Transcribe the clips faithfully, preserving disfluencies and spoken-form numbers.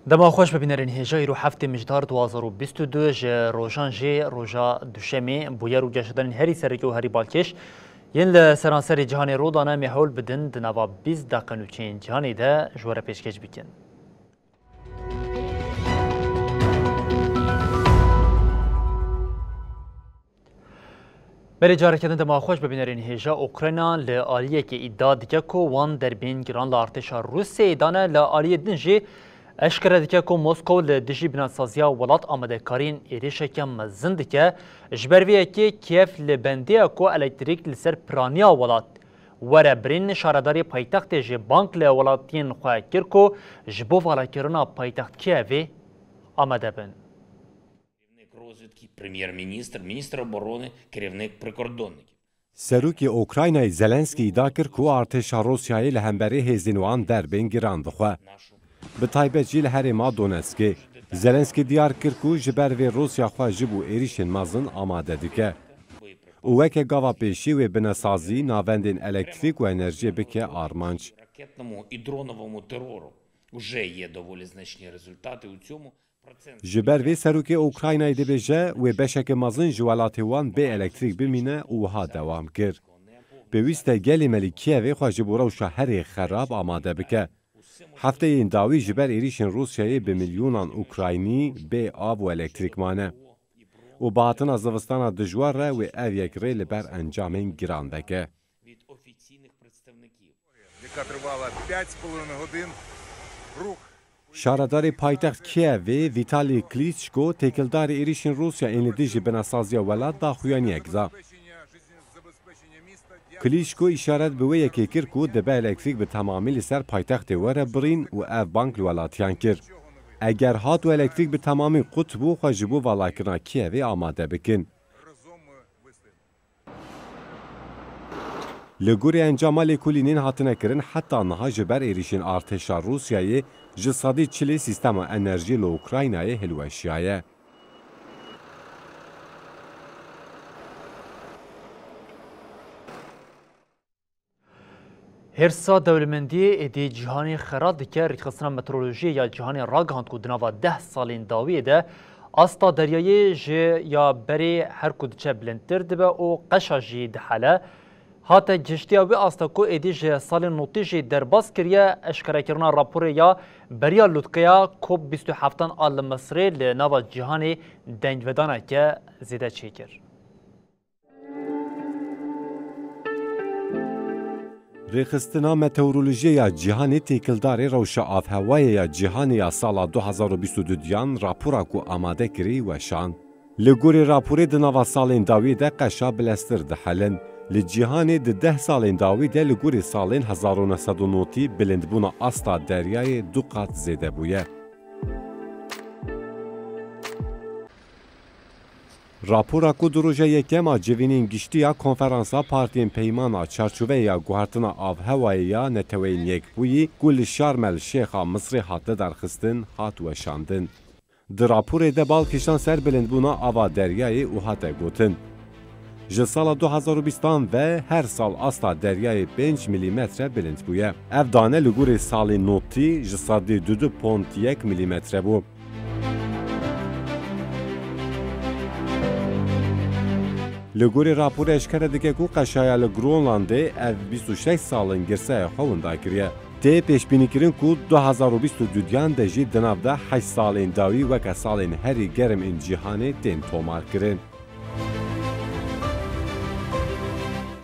Dema xweş bibînerên hêja, îro heftê Mijdar du hazar û bîst û du ji rojan jê roja duşemê, bûyer û geşedanên herî sereke û herî balkêş yên li seranserê cîhanê rû dane, em ê hewl bidin di nava bîst deqe nûçeyên cîhanê de ji we re pêşkêş bikin. Belê, careke din dema xweş bibînerên hêja. Ukrayna li aliyekê îdia dike ku wan derbên giran li artêşa Rûsyayê dane, li aliyê din jî eşkere dike ku Moskow li dijî binasaziya welat amadekariyên êrişeke mezin dike. Ji ber vê yekê Kiev li bendê ye ku elektrîk li ser piraniya welat were birîn. Şaredarê paytextê jî bang li welatiyên xwe kir ku ji bo valakirina paytext Kievê amade bin. Керівник розвідки, прем'єр-міністр, міністр оборони, керівник прикордонників. Serokê Ukraynayê Zelenskî îdia kir ku artêşa Rûsyayê li hemberî hêzên wan derbên giran dixwe. Bi taybet jî li herêma Donetskê. Zelenskî diyar kir ku ji ber vê Rûsya xwe ji bo êrîşên mezin amade dike. Û weke gava pêşî wê binesazî, navendên elektrîk û enerjiyê bike armanc. Ракетному і дроновому терору вже є доволі значні результати у цьому. Ji ber vê serokê Ukraynayê dibêje, wê beşeke mezin ji welatê wan bê elektrîk bimîne û wiha dewam kir. Pêwîst e gelê me li Kievê xwe ji bo rewşa herî xerab amade bike. Hefteyên dawî ji ber êrîşên Rûsyayê bi milyonan Ukraynî bê av û elektrîk mane. Û bi hatina zivistana dijwar re wê ev yek rê li ber encamên giran veke. Від офіційних представників. Яка тривала п'ять з половиною годин. Рух. Şaredarê paytext Kievê Vîtalî Klîçko têkildarî êrîşên Rûsya ên li dijî binesaziya welat daxuyaniyek da. Klîçko îşaret bi wê yekê kir ku dibe elektrîk bi temamî li ser paytextê were birîn û ev bang li welatiyan kir. Eger hat û elektrîk bi temamî qut bû, xwe ji bo valakirina Kievê amade bikin. Li gorî encama lêkolînên hatine kirin, heta niha ji ber êrîşên artêşa Rûsyayê ji sedî çilê sîstema enerjiyê li Ukraynayê hilweşiyaye. Hêrsa dewlemendiyê êdî cîhanê xera dike. Rêkxistina Meteorolojiyê ya Cîhanê ragihand ku di nava deh salên dawiyê de asta deryayê ji ya berê her ku diçe bilindtir dibe û qeşa jî dihele. Hate gihiştiya wê asta ku êdî ji salên notî jî derbas kiriye. Eşkerekirina raporê ya beriya lûtkeya COP bîst û heftan a li Misirê li nava cîhanê dengvedaneke zêde çêkir. Rêxistina Meteorolojiyê ya Cîhanê têkildarê rewşa avhewayê ya cîhanê ya sala du hazar û bîst û du diyan rapora ku amade kirî weşand. Li gorî raporê di nava salên dawiyê de qeşa bileztir dihelin. Li cîhanê di deh salên dawî de li gorî salên hezar û neh sed û notî bilindbûna asta deryayê du qat zêde bûye. Rapora ku di roja yekem a civînên giştî ya Konferansa Partiyên Peymana Çarçoveyê ya Guhertina Avhewayê ya Neteweyên Yekbûyî ku li Şarm el Şêxa Misrê hat lidarxistin, hat weşandin. Di raporê de bal kişan ser bilindbûna ava deryayê û hate gotin, ji sala du hazar û bîstan ve her sal asta deryayê pênc milîmetre bilind bûye. Ev dane li gorî salên notî ji sedî du du pont yek milîmetre bû. Li gorî raporê eşkere dike ku qeşaya li Gronlandê ev bîst û şeş salin girseyê xwe winda kiriye. Tê pêşbînîkirin ku du hazar û bîst û du diyan de jî di nav de heşt salên dawî weke salên herî germ ên cîhanê tên tomarkirin.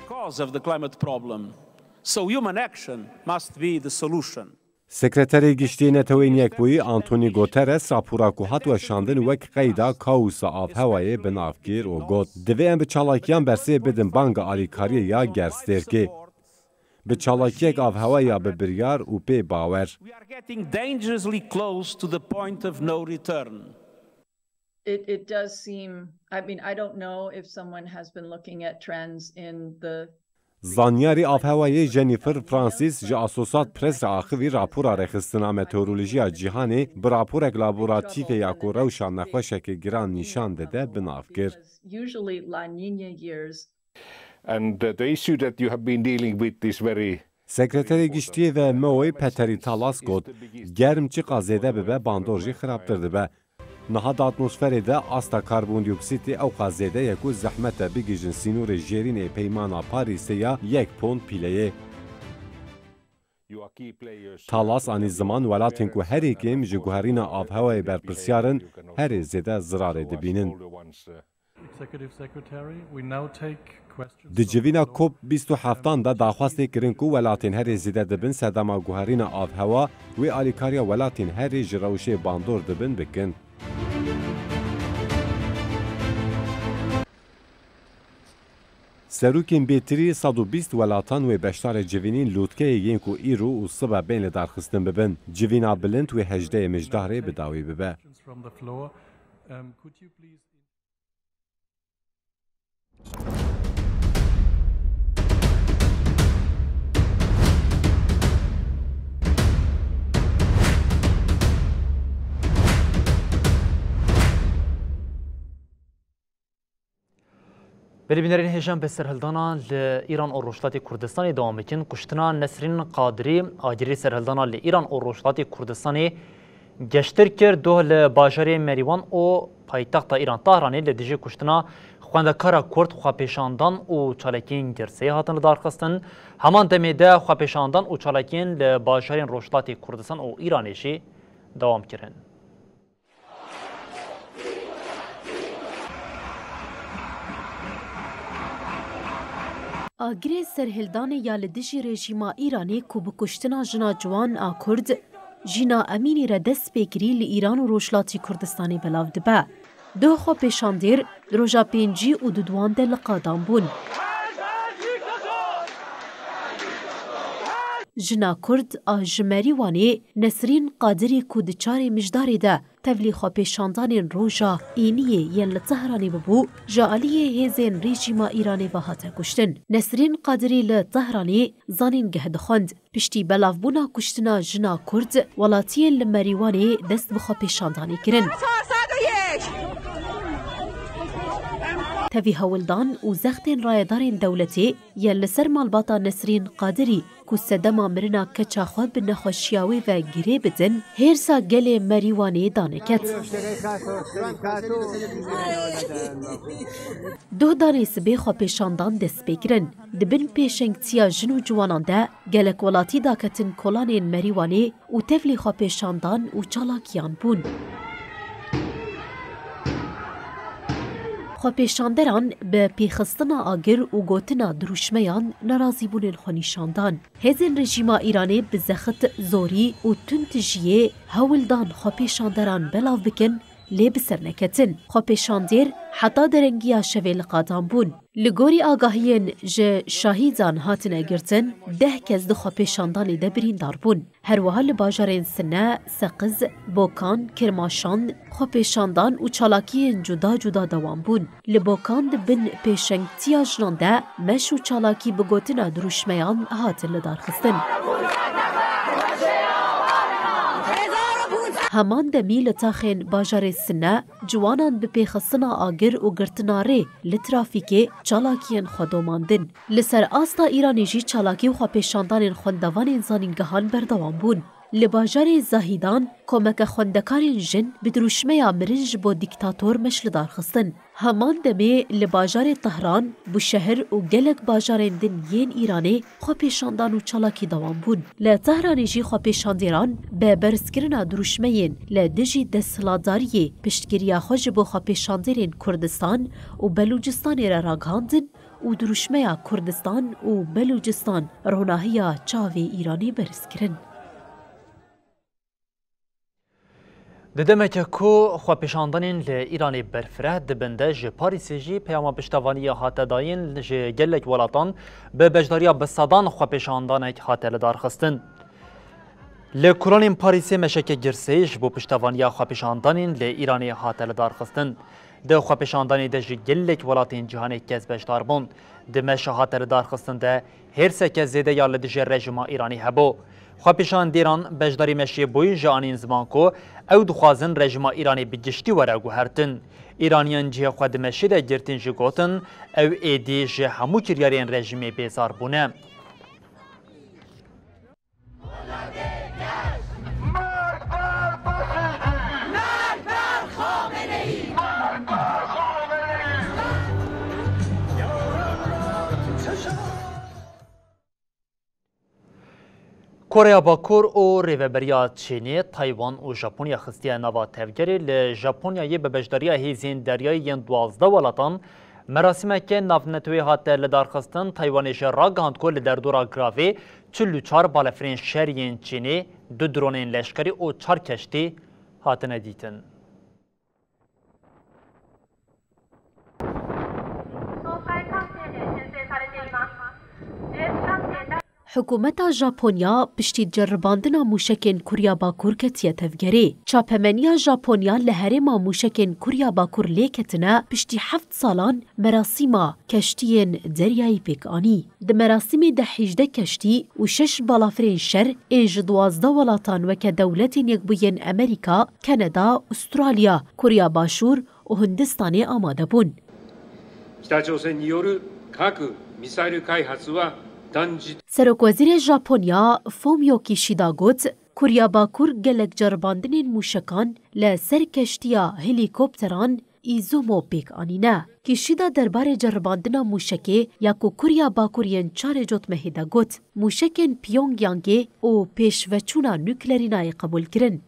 Cause of the climate problem. So human action must be the solution. Sekreterê Giştî Neteweyên Yekbûyî Antonî Guterres rapora ku hat weşandin wek qeyda kaosa avhewayê bi nav kir û got, divê em bi çalakiyan bersivê bidin banga alîkariyê ya gerstêrkê. Bi çalakiyek avhewayiya bi biryar û pê bawer. We are getting dangerously close to the point of no return. It, it does seem, I mean, I don't know if someone has been looking at trends in the Zanyarî avhewayê Jennifer Francis ji Associated Press re axivî rapora Rêxistina Meteorolojiya Cîhanê bi raporek laboratîfê ya ku rewşa nexweşeke giran nîşan dide bi nav kir. Usually La Nina years And uh, the issue that you have been dealing with is very Sekreterê Giştiyê V M O'ê Peterî Talas got, germ çiqas zêde bibe bandor jî xirabtir dibe. Niha di atmosferê de asta karbondioksîtê ewqas zêde ye ku zehmet e bigihîjin sînorê jêrîn ê Peymana Parîsê ya yek pond pîleyê. Talas anî ziman welatên ku herî kêm ji guherîna avhewayê berpirsiyar in, herî zêde zirarê dibînin. Di civîna COP bîst û heftan de daxwaz tê kirin ku welatên herî zêde dibin sedema guherîna avhewa wê alîkariya welatên herî ji rewşê bandor dibin bikin. Serokên bêtirî sed û bîst welatan wê beşdarê civînên lûtkeyê yên ku îro û sibe bên lidarxistin bibin. Civîna bilind wê hejdehê Mijdarê bi dawî bibe. Belê bînerên hêja em bi serhildana li Îran û Rojhilatê Kurdistanê dewam bikin. Kuştina Nesrîn Qadirî, agirê serhildana li Îran û Rojhilatê Kurdistanê geştir kir. Doh li bajarê Merîwan û paytexta Îran Tahranê li dijî kuştina xwendekara Kurd xwepêşandan û çalakiyên girseyê hatin lidarxistin. Heman demê de xwepêşandan û çalakiyên li bajarên Rojhilatê Kurdistan û Îranê jî dewam kirin. Agirê serhildanê ya li dijî rejîma Îranê ku bi kuştina jina ciwan a Kurd Jîna Emînî re dest pê kirî li Îran û Rojhilatî Kurdistanê belav dibe. Duh xwepêşandêr di roja pêncî û duduan de li qadan bûn. Jina Kurd a ji Merîwanê Nesrîn Qadirî ku di çarê Mijdarê de tevlî xwepêşandanên roja Îniyê yên li Tehranê bibû, ji aliyê hêzên rejîma Îranê ve hate kuştin. Nesrîn Qadirî li Tehranê zanîngeh dixwend. Piştî belavbûna kuştina jina Kurd, welatiyên li Merîwanê dest bi xwepêşandanê kirin. Tevî hewldan û zextên rayedarên dewletê yên li ser malbata Nesrîn Qadirî ku sedema mirina keça xwe bi nexweşiya wê ve girê bidin, hêrsa gelê Merîwanê daneket. Duhdanê sibê xwepêşandan dest pê kirin. Di bin pêşengtiya jin û ciwanan de gelek welatî daketin kolanên Merîwanê û tevlî xwepêşandan û çalakiyan bûn. Xwepêşanderan bi pêxistina agir û gotina dirûşmeyan nerazîbûnên xwe nîşan dan. Hêzên rejîma Îranê bi zext, zorî û tundtijiyê hewl dan xwepêşanderan belav bikin, lê bi ser neketin. Xwepêşandêr heta derengiya şevê li qadan bûn. Li gorî agahiyên ji şahîdan hatine girtin, deh kes di xwepêşandanê de birîndar bûn. Her wiha li bajarên Sine, Seqiz, Bokan, Kirmaşan xwepêşandan û çalakiyên cuda cuda dewam bûn. Li Bokan di bin pêşengtiya jinan de meş û çalakî bi gotina dirûşmeyan hatin lidarxistin. Heman demî li taxên bajarê Sine, ciwanan bi pêxistina agir û girtina rê li trafîkê çalakiyên xwe domandin. Li ser asta Îranê jî çalakî û xwepêşandanên xwendevanên zanîngehan berdewam bûn. Li bajarê Zahîdan komeke xwendekarên jin bi dirûşmeya mirin ji bo dîktator meş lidarxistin. Heman demê li bajarê Tehran, Bûşehir û gelek bajarên din yên Îranê xwepêşandan û çalakî dewam bûn. Li Tehranê jî xwepêşandêran bi berzkirina dirûşmeyên li dijî desthilatdariyê piştgiriya xwe ji bo xwepêşandêrên Kurdistan û Belûcistanê re ragihandin û dirûşmeya Kurdistan û Belûcistan ronahiya çavê Îranê berz kirin. Di demeke ku xwepêşandanên li Îranê berfireh dibin de, ji Parîsê jî peyama piştevaniyê hate dayîn, ji gelek welatan bi beşdariya bi sedan xwepêşandanek hate lidarxistin. Li kolanên Parîsê meşeke girseyî ji bo piştevaniya xwepêşandanên li Îranê hate lidarxistin. Di xwepêşandanê de ji gelek welatên cîhanê kes beşdar bûn. Di meşa hate lidarxistin de hêrseke zêde ya li dijî rejîma Îranî hebû. Xwepêşandêran beşdarî meşê bûyî jî anîn ziman ku ew dixwazin rejîma Îranê bi giştî were guhertin. Îraniyan cihê xwe di meşê de girtin jî gotin, ew êdî ji hemû kiryarên rejîmê bêzar bûne. Koreya Bakur û Rêveberiya Çînê, Taywan û Japonya xistiye nava tevgerê. Li Japonyayê bi beşdariya hêzên deryayî yên duwazdeh welatan merasîmeke navneteweyî hate lidarxistin. Taywanê jî ragihand ku li derdora giravê çil û çar balefirên şer yên Çînê, du dronên leşkerî û çar keştî hatine dîtin. Hikûmeta Japonya piştî ceribandina mûşekên Kurya Bakur ketiye tevgerê. Çapemeniya Japonya li herêma mûşekên Kurya Bakur lê ketine piştî heft salan merasîma keştiyên deryayî pêk anî. Di merasîmê de hejdeh keştî û şeş balafirên şer ên ji duwazdeh welatan weke Dewletên Yekbûyên Amerîka, Kanada, Ustralya, Kurya Başûr û Hindistanê amade bûn. Serokwezîrê Japonya Fumio Kishida got, Kurya Bakur gelek ceribandinên mûşekan li ser keştiya helîkopteran Izumo pêk anîne. Kîşîda derbarê ceribandina mûşekê ya ku Kurya Bakur yên çarê cotmehê de got, mûşekên Pyongyangê û pêşveçûna nuklerî nayê qebûlkirin.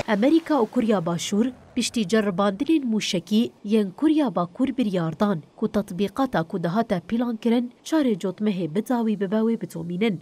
Amerîka û Kurya Başûr piştî ceribandinên mûşekî yên Kurya Bakur biryar dan ku tetbîqata ku dihate plankirin çarê cotmehê bi dawî bibe wê bidomînin.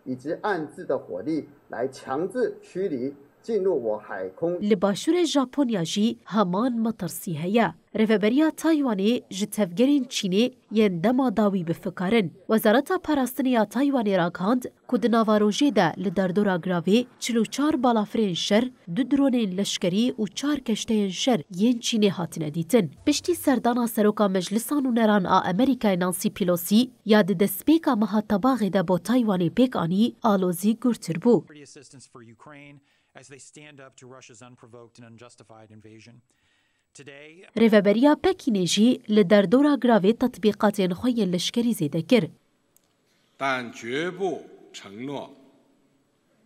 以及暗自的火力来强制驱离进入我海空。 Li başûrê Japonya jî heman metirsî heye. Rêveberiya Taywanê ji tevgerên Çînê yên dema dawî bi fikar in. Wezareta Parastinê ya Taywanê ragihand ku di nava rojê de li derdora giravê çil û çar balafirên şer, du dronên leşkerî û çar keşteyên şer yên Çînê hatine dîtin. Piştî serdana Seroka Meclisa Nûneran a Amerîkayê Nancy Pelosi, ya di destpêka meha Tebaxê de bo Taywanê pêk anî, alozî gurtir bû. Rêveberiya Pekînê jî li derdora giravê tetbîqatên xwe yên leşkerî zêde kir. 但绝不承诺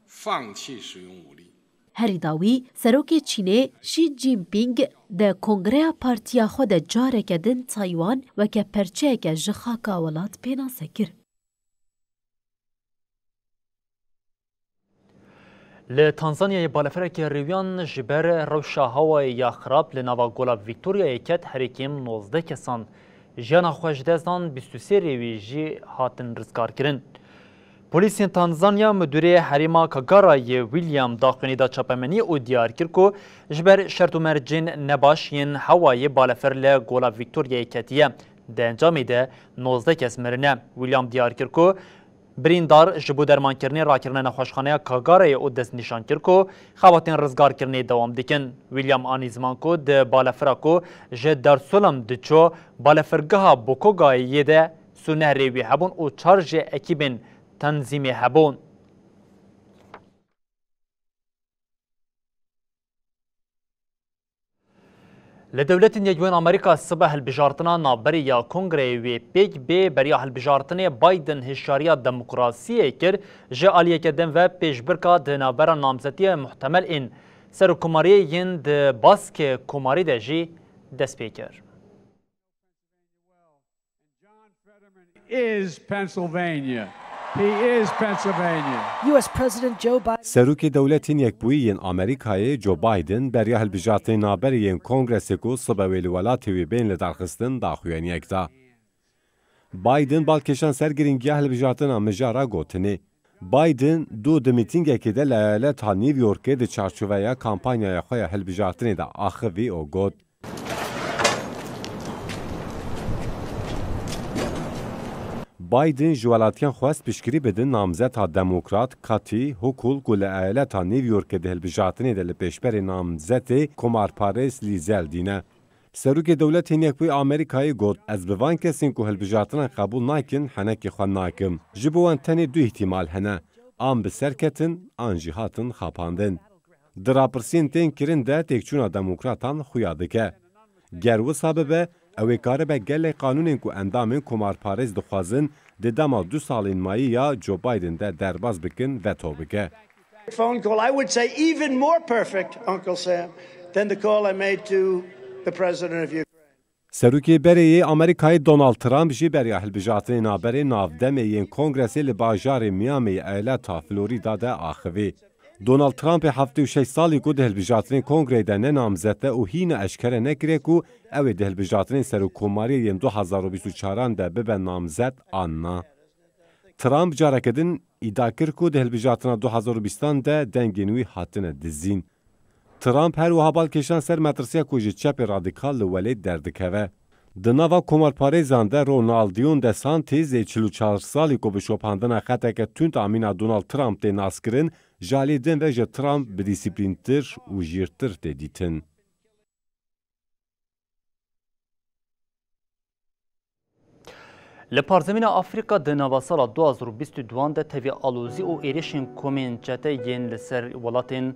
放弃使用武力。 Herî dawî, serokê Çînê Xi Jinping di kongreya partiya xwe de careke din Taywan weke perçeyeke ji xaka welat pênase kir. Li Tanzanyayê balefirekî rêwiyan ji ber rewşa hewayê ya xirab li nava Gola Vîktoryayê ket, herî kêm nozdeh kesan jiyana xwe ji dest dan, bîst û sê rêwî jî hatin rizgarkirin. Polîsên Tanzanya, Midûrê Herêma Kagarayê William daxuyanî da çapemeniyê û diyar kir ku ji ber şert û mercên nebaş yên hewayê balefir li Gola Vîktoryayê ketiye. Di encamê de nozdeh kes mirine. William diyar kir ku birîndar ji bo dermankirinê rakirine nexweşxaneya Kagarayê û destnîşan kir ku xebatên rizgarkirinê dewam dikin. William anî ziman ku di balefira ku ji Dar es Salaam diçû balefirgeha Bokogayê de sî û neh rêwî hebûn û çar jî ekîbên tenzîmê hebûn. Li Dewletên Yekbûyên Amerîka sibe hilbijartina navberê ya Kongreyê wê pêk bê. Beriya hilbijartinê Biden hişyariya demokrasiyê kir, ji aliyeke din ve pêşbirka di navbera namzetiya muhtemel ên serokkomariyê yên di baskê komarî de jî dest pê kir. Is Pennsylvania. He is Pennsylvania. U S President Joe Biden. Serokê Dewletên Yekbûyî yên Amerîkayê Joe Biden beriya hilbijartinê navberê yên Kongresê ku sibe wê li welatê wê bên lidarxistin daxuyaniyek da. Biden bal kêşan ser girîngiya hilbijartina mijara gotinê, Biden dû di mîtingekê de li eyaleta New Yorkê di çarçoveya kampanyaya xwe ya hilbijartinê de axivî û got, Biden ji welatiyan xwest piştgirî bidin namzeta demokrat Kathy Hochul ku li eyaleta New Yorkê di hilbijartinê de li pêşberê namzetê komarparêz Lîzel dîne. Serokê Dewletên Yekbûyî Amerîkayê got, Ez bi van kesên ku hilbijartinan qebûl nakin, henekê xwe nakim. Ji bo wan tenê du îhtîmal hene, an bi ser ketin, an jî hatin xapandin. Di rapirsiyên tên kirin de têkçûna demokratan xuya dike. Ger wisa bibe, ew ê karibe gelek qanûnên ku endamên komarparêz dixwazin di dema du salên mayî ya Joe Biden de derbas bikin, veto bike. Phone call, I would say even more perfect, Uncle Sam, than the call I made to the president of Ukraine. Serokê berê yê Amerîkayê Donald Trump jî beriya hilbijartinê navberê navdemê yên Kongresê li bajarê Miami yê eyaleta Florida de axivî. Donald Trumpê heftê û şeş salî ku di hilbijartinên Kongreyê de ne namzet e û hîna eşkere nekiriye ku ew ê di hilbijartinên serokkomariyê yên du hazar û bîst û çaran de bibe namzet an na. Trump careke din îdia kir ku di hilbijartina du hazar û bîstan de dengên wî hatine dizîn. Trump her wiha bal kêşan ser metirsiya ku ji çepê radîkal li welêt derdikeve. Di nava komarparêzan de Ronaldinho DeSantis ê çil û çar salî ku bi şopandina xeteke tund a mîna Donald Trump tê naskirin, ji alî din ve ji Trump bidîsîplîntir û jîrtir tê dîtin. Li parzemîna Afrîka di nava sala du hazar û bîst û duan de tevî alozî û êrişên komên çete yên li ser welatên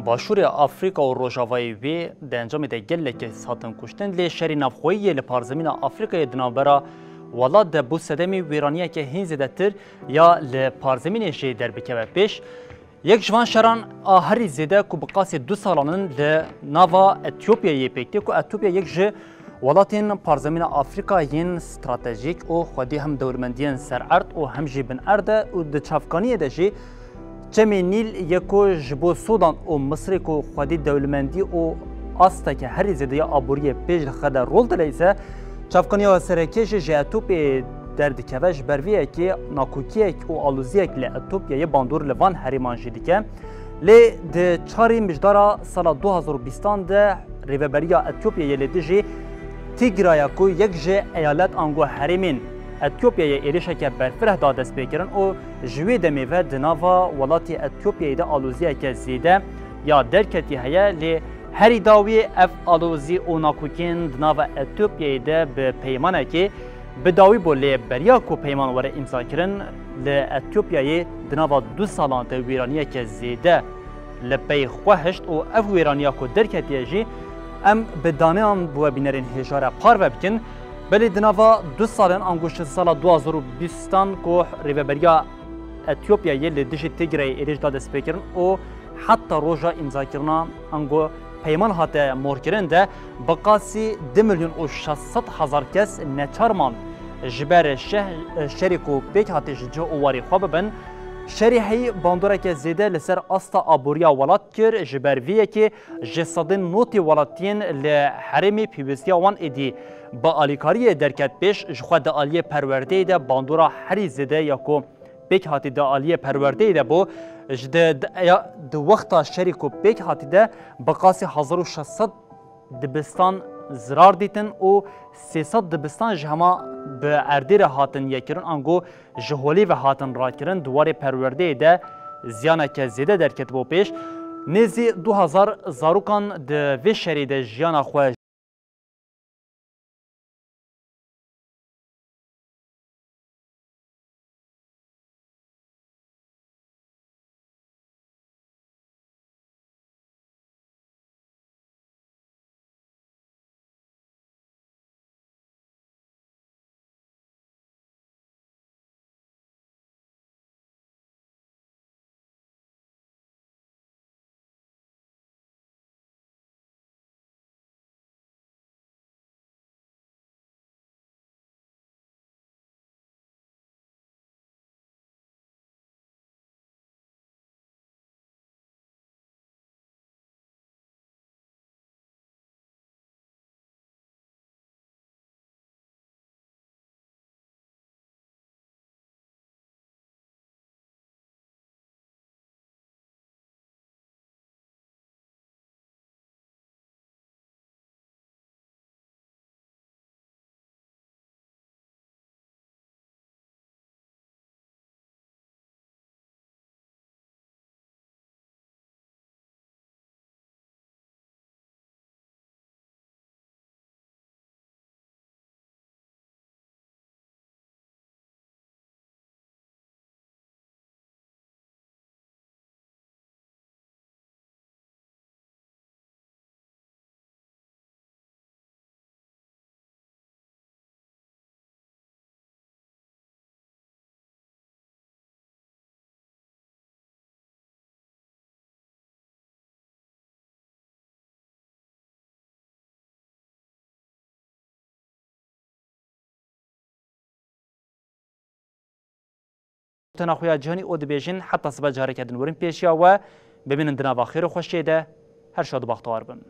Başûrê Afrîka û rojavayê wê di encamê de gelek kes hatin kuştin, lê şerê navxweyî yê li parzemîna Afrîkayê di navbera welat de bû sedemê wêraniyeke hîn zêdetir ya li parzemînê jê derbikeve pêş. Yek ji van şeran a herî zêde ku bi qasî du salan in li nava Etiyopyayê pêk tê, ku Etiyopya yek ji welatên parzemîna Afrîka yên stratejîk û xwedî hem dewlemendiyên ser erd û hem jî bin erd e û di çavkaniyê de jî Çemê Nîl yê ku ji bo Sûdan û Misirê ku xwedî dewlemendî û asteke herî zêde ya aboriyê pêş dixe de rol dileyse, çavkaniya sereke jî ji Etiyopyayê derdikeve, ji ber vê yekê nakokiyek û aloziyek li Etiyopyayê bandor li van herêman jî dike. Lê di çarê mijdara sala du hazar û bîstan de Rêveberiya Etiyopyayê li dijî Tigraya ku yek ji eyalet ango herêmên Etiyopyayê êrişeke berfireh da destpêkirin û ji wê demê ve di nava welatê Etiyopyayê de aloziyeke zêde ya derketî heye, lê herî dawî ev alozî û nakokên di nava Etiyopyayê de bi peymanekê bi dawî bû, lê beriya ku peyman were îmzakirin, li Etiyopyayê di nava du salan de wêraniyeke zêde li pey xwe hişt û ev wêraniya ku derketiye jî em bi daneyan bi we bînerên hêja re parve bikin. Belê di nava du salên ango ji sala du hazar û bîstan ku Rêveberiya Etiyopyayê li dijî Tigrayê êrîş da destpêkirin û heta roja îmzakirina ango peyman hate morkirin de bi qasî du milyon û şeş sed hezar kes neçar man ji ber şeh-, şerê ku pêk hatî ji cih û warê xwe bibin. Şerê heyî bandoreke zêde li ser asta aboriya welat kir, ji ber vê yekê ji sedên notê welatiyên li herêmê pêwîstiya wan êdî bi alîkariyê derket pêş, ji xwe di aliyê perwerdeyê de bandora herî zêde ya ku pêk hatî di aliyê perwerdeyê de bû, ji di, di, ya, di wexta şerî ku pêk hatî de bi qasî hezar û şeş sed dibistan zirar dîtin û sê sed dibistan ji hema bi erdê re hatin yekirin, ango ji holê ve hatin rakirin, di warê perwerdeyê de ziyaneke zêde derketibû pêş. Nêzî du hezar zarokan di vê şerê de jiyana xwe Tena xuya cihînî û dibêjin heta sibe careke din werin pêşiya we, bimînin di nava xêr û xweşiyê de, her şad û baxtewar bin.